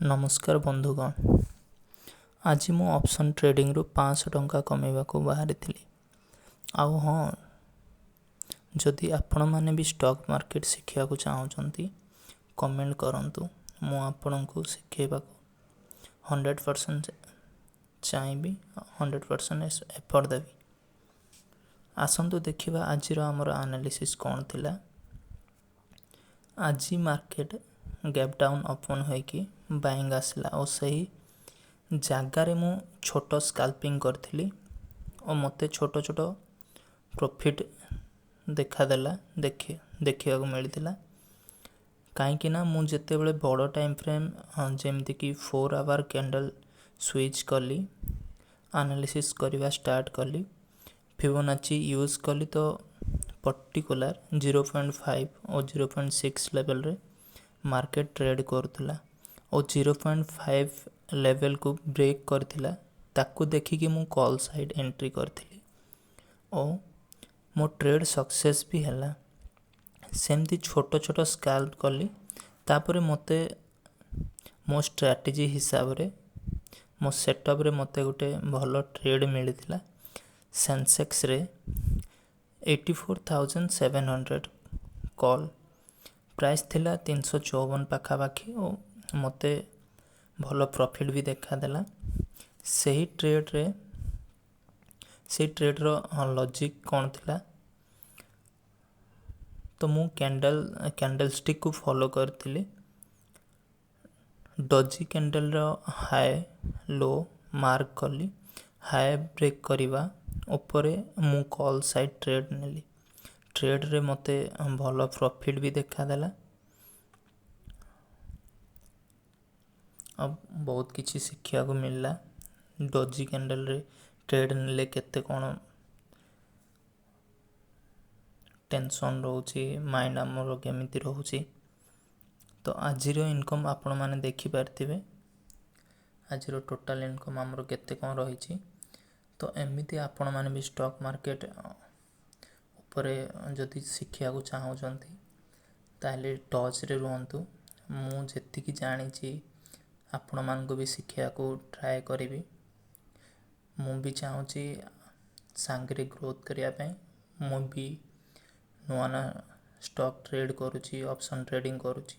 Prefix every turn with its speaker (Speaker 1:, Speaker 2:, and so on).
Speaker 1: ନମସ୍କାର ବନ୍ଧୁଗଣ, ଆଜି ମୁଁ ଅପସନ୍ ଟ୍ରେଡ଼ିଂରୁ 500 ଟଙ୍କା କମେଇବାକୁ ବାହାରିଥିଲି। ଆଉ ହଁ, ଯଦି ଆପଣମାନେ ବି ଷ୍ଟକ୍ ମାର୍କେଟ ଶିଖିବାକୁ ଚାହୁଁଛନ୍ତି, କମେଣ୍ଟ କରନ୍ତୁ। ମୁଁ ଆପଣଙ୍କୁ ଶିଖେଇବାକୁ 100% ଚାହିଁବି, 100% ଏଫର୍ଟ ଦେବି। ଆସନ୍ତୁ ଦେଖିବା ଆଜିର ଆମର ଆନାଲିସିସ୍ କ'ଣ ଥିଲା। ଆଜି ମାର୍କେଟ ଗ୍ୟାପ୍ ଡାଉନ୍ ଓପନ୍ ହୋଇକି ବାଇଙ୍ଗ ଆସିଲା ଓ ସେହି ଜାଗାରେ ମୁଁ ଛୋଟ ସ୍କାଲ୍ପିଂ କରିଥିଲି ଓ ମୋତେ ଛୋଟ ଛୋଟ ପ୍ରଫିଟ୍ ଦେଖାଦେଲା, ଦେଖିବାକୁ ମିଳିଥିଲା। କାହିଁକି ନା ମୁଁ ଯେତେବେଳେ ବଡ଼ ଟାଇମ୍ ଫ୍ରେମ୍, ଯେମିତିକି 4 ଆୱାର କ୍ୟାଣ୍ଡେଲ୍ ସୁଇଚ୍ କଲି, ଆନାଲିସିସ୍ କରିବା ଷ୍ଟାର୍ଟ କଲି, ଫିବୋନାଚି ୟୁଜ୍ କଲି, ତ ପର୍ଟିକୁଲାର 0.5 ଓ 0.6 ଲେଭେଲରେ ମାର୍କେଟ ଟ୍ରେଡ଼୍ କରୁଥିଲା ଓ 0.5 ଲେଭେଲକୁ ବ୍ରେକ୍ କରିଥିଲା। ତାକୁ ଦେଖିକି ମୁଁ କଲ୍ ସାଇଡ଼୍ ଏଣ୍ଟ୍ରି କରିଥିଲି ଓ ମୋ ଟ୍ରେଡ଼୍ ସକ୍ସେସ୍ ବି ହେଲା। ସେମିତି ଛୋଟ ଛୋଟ ସ୍କାଲ୍ପ କଲି। ତାପରେ ମୋତେ ମୋ ଷ୍ଟ୍ରାଟେଜି ହିସାବରେ, ମୋ ସେଟଅପ୍ରେ ମୋତେ ଗୋଟେ ଭଲ ଟ୍ରେଡ଼୍ ମିଳିଥିଲା। ସେନ୍ସେକ୍ସରେ 84,700 କଲ୍ ପ୍ରାଇସ୍ ଥିଲା 354 ପାଖାପାଖି ଓ ମୋତେ ଭଲ ପ୍ରଫିଟ୍ ବି ଦେଖାଦେଲା ସେହି ଟ୍ରେଡ଼୍ରେ। ସେଇ ଟ୍ରେଡ଼୍ର ଲଜିକ୍ କ'ଣ ଥିଲା? ତ ମୁଁ କ୍ୟାଣ୍ଡେଲ୍ ଷ୍ଟିକ୍କୁ ଫଲୋ କରିଥିଲି। ଡଜି କ୍ୟାଣ୍ଡେଲ୍ର ହାଇ ଲୋ ମାର୍କ କଲି। ହାଇ ବ୍ରେକ୍ କରିବା ଉପରେ ମୁଁ କଲ୍ ସାଇଡ଼୍ ଟ୍ରେଡ଼୍ ନେଲି। ଟ୍ରେଡ଼୍ରେ ମୋତେ ଭଲ ପ୍ରଫିଟ୍ ବି ଦେଖାଦେଲା ଆଉ ବହୁତ କିଛି ଶିଖିବାକୁ ମିଳିଲା। ଡଜି କ୍ୟାଣ୍ଡେଲ୍ରେ ଟ୍ରେଡ଼୍ ନେଲେ କେତେ କ'ଣ ଟେନସନ୍ ରହୁଛି, ମାଇଣ୍ଡ ଆମର କେମିତି ରହୁଛି। ତ ଆଜିର ଇନକମ୍ ଆପଣମାନେ ଦେଖିପାରିଥିବେ, ଆଜିର ଟୋଟାଲ୍ ଇନକମ୍ ଆମର କେତେ କ'ଣ ରହିଛି। ତ ଏମିତି ଆପଣମାନେ ବି ଷ୍ଟକ୍ ମାର୍କେଟ ଉପରେ ଯଦି ଶିଖିବାକୁ ଚାହୁଁଛନ୍ତି, ତାହେଲେ ଟଚ୍ରେ ରୁହନ୍ତୁ। ମୁଁ ଯେତିକି ଜାଣିଛି, ଆପଣମାନଙ୍କୁ ବି ଶିଖିବାକୁ ଟ୍ରାଏ କରିବି। ମୁଁ ବି ଚାହୁଁଛି ସାଙ୍ଗରେ ଗ୍ରୋଥ୍ କରିବା ପାଇଁ। ମୁଁ ବି ନୂଆ ନୂଆ ଷ୍ଟକ୍ ଟ୍ରେଡ଼୍ କରୁଛି, ଅପସନ୍ ଟ୍ରେଡ଼ିଂ କରୁଛି।